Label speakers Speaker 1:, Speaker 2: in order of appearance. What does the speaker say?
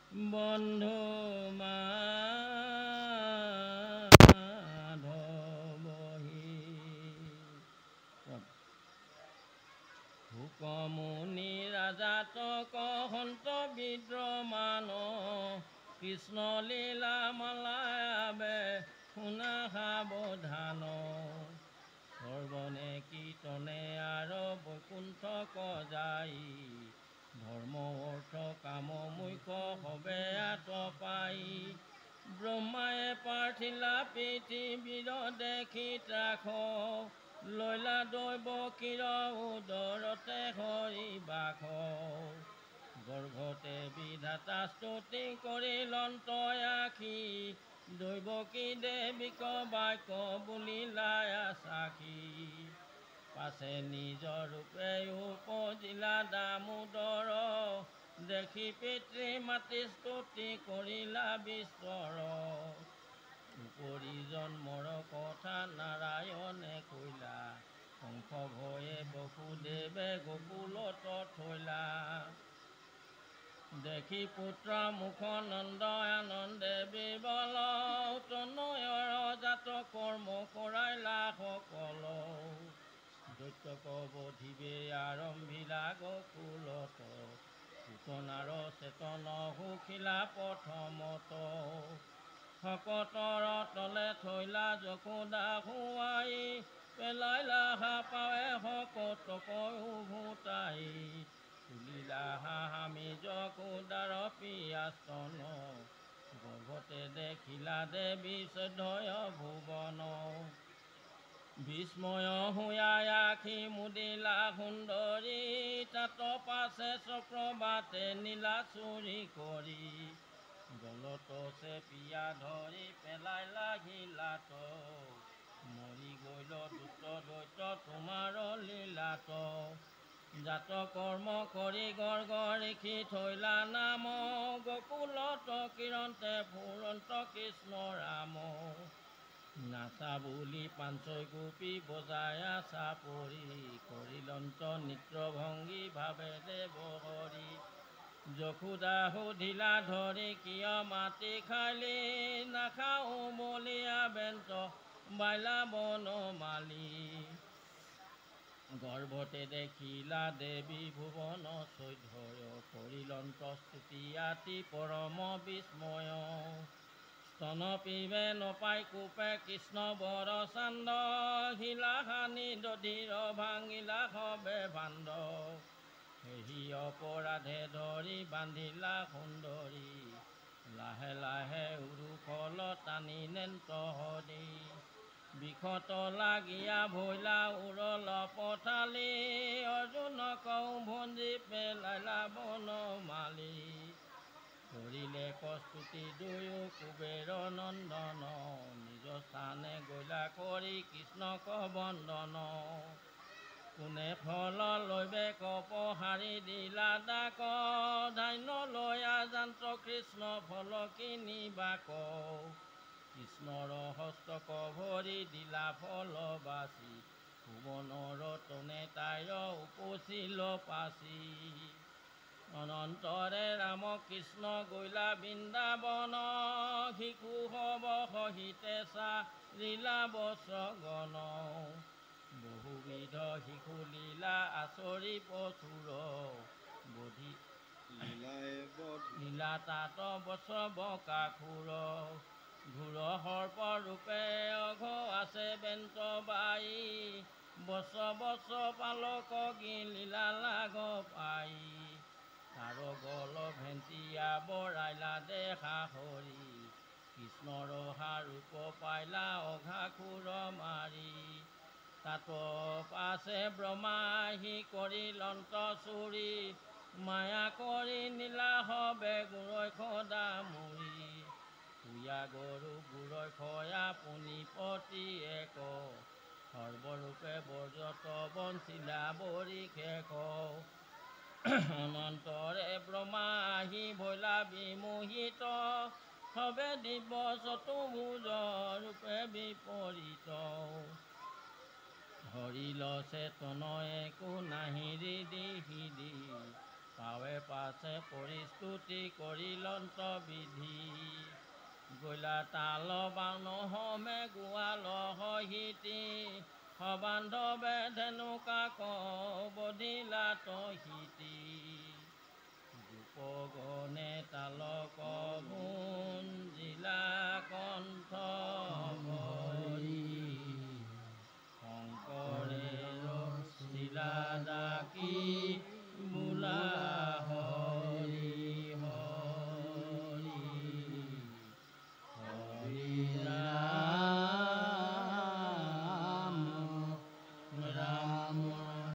Speaker 1: বন্ধু মাধৱহি। শুকমুনি ৰাজাত কহন্ত বিদ্ৰমান, কৃষ্ণ লীলা মালাবে শুনা সাৱধান। শ্ৰৱণে কীৰ্তনে আৰু বৈকুণ্ঠ যাই, ধৰ্ম অৰ্থ কাম মোক্ষ সবে আত পাই। ব্ৰহ্মায়ে প্ৰাৰ্থিলা পৃথিৱীৰ দেখি ত্ৰাস, লৈলা দৈৱকীৰ উদৰতে হৰি বাস। গৰ্ভতে বিধাতা স্তুতি কৰিলন্ত আখি, দৈৱকী দেৱীক বাক্য বুলিলা চাখি। পাছে নিজ ৰূপে উপজিলা দামোদৰ, দেখি পিতৃ মাতৃ স্তুতি কৰিলা বিস্তৰ। উপৰি জন্মৰ কথা নাৰায়ণে কৈলা, কংস ভয়ে বসুদেৱে গোকুলত থৈলা। দেখি পুত্ৰ মুখ নন্দ আনন্দে বিবল, তনয়ৰ জাত কৰ্ম কৰাইলা সকল। দৈত্যক বধিবে আৰম্ভিলা গোকুলত, পুতনাৰ চেতন সুখিলা প্ৰথমত। শকতৰ তলে থৈলা যশোদা শুৱাই, পেলাইলা পাৱে শকতক উভোতাই। তুলিলা হামি যশোদাৰ পিয়াস্তন, গৰ্ভতে দেখিলা দেৱী চৈধ্যয় ভুৱন। বিস্ময় হুয়া আখি মুদিলা সুন্দৰী, তাত পাছে চক্ৰবাতে নীলা চুৰি কৰি। গলত চেপিয়া ধৰি পেলাইলা ঘিলাত, মৰি গৈল দুষ্ট দৈত্য তোমাৰ লীলাত। জাত কৰ্ম কৰি গৰ্গ ঋষি থৈলা নাম, গোকুলত কিৰণতে ফুৰন্ত কৃষ্ণ ৰাম। নাচা বুলি পাঞ্চৈ গোপী বজায়া চাপৰি, কৰিলন্ত নৃত্য ভংগী ভাবে দেৱ হৰি। যশোদা সুধিলা ধৰি কিয় মাটি খাইলি, নাখাওঁ বলিয়া বেন্ত বাইলা বনমালী। গৰ্ভতে দেখিলা দেৱী ভুৱন চৈধ্যয়, কৰিলন্ত স্তুতি আতি পৰম বিস্ময়। স্তন পিবে নপাই কোপে কৃষ্ণ বৰ চান্দ, শিলা সানি দধিৰ ভাঙিলা সবে ভাণ্ড। সেহি অপৰাধে ধৰি বান্ধিলা সুন্দৰী, লাহে লাহে উৰুখল টানি নেন্ত হৰি। বিষত লাগিয়া ভৈলা উৰল পথালি, অৰ্জুনক ভঞ্জি পেলাইলা বনমালী। কৰিলে কস্তুতি দুয়ো কুবেৰ নন্দন, নিজ স্থানে গৈলা কৰি কৃষ্ণক বন্দন। কোনে ফল লৈবে কপহাৰি দিলা ডাক, ধান্য লৈয়া যান্ত কৃষ্ণ ফল কিনিবাক। কৃষ্ণৰ হস্তক ভৰি দিলা ফল বাচি, ভুৱন ৰতনে তাইৰ উপচিল পাচি। অনন্তৰে ৰাম কৃষ্ণ গৈলা বৃন্দাবন, শিশু সৱ সহিতে চাৰিলা বস্ত্ৰগণ। বহুবিধ শিশু লীলা আচৰি প্ৰচুৰ, বধি লীলা তাত বস্ত্ৰ বকাসুৰ। ঘোৰ সৰ্প ৰূপে অঘ আছে বেন্ত বাই, বছ বছ পালক গিলিলা লাগ পাই। তাৰ গল ভেন্তিয়া বৰাইলা দেখা হৰি, কৃষ্ণৰ ৰূপ পাইলা অঘাসুৰ মাৰি। তাত পাছে ব্ৰহ্মাহি কৰিলন্ত চুৰি, মায়া কৰি নীলা সবে গুৰৈ খদা মুৰি। কুয়া গৰু গুৰৈ খয়া পুনি পতি এক, সৰ্বৰূপে বৰ্জত বঞ্চিলা বৰি শেষ। অনন্তৰে ব্ৰহ্মা আহি ভৈলা বিমোহিত, সবে দিব্য চতুৰ্ভুজ ৰূপে বিপৰীত। হৰিল চেতন একো নাহি হৃদি সিদি, পাৱে পাছে পৰিস্তুতি কৰিলন্ত বিধি। গৈলা তাল বান সমে গোৱাল সহিতি, সবান্ধৱে ধেনুকাক বধিলা তহিতি। গোপগণে তালক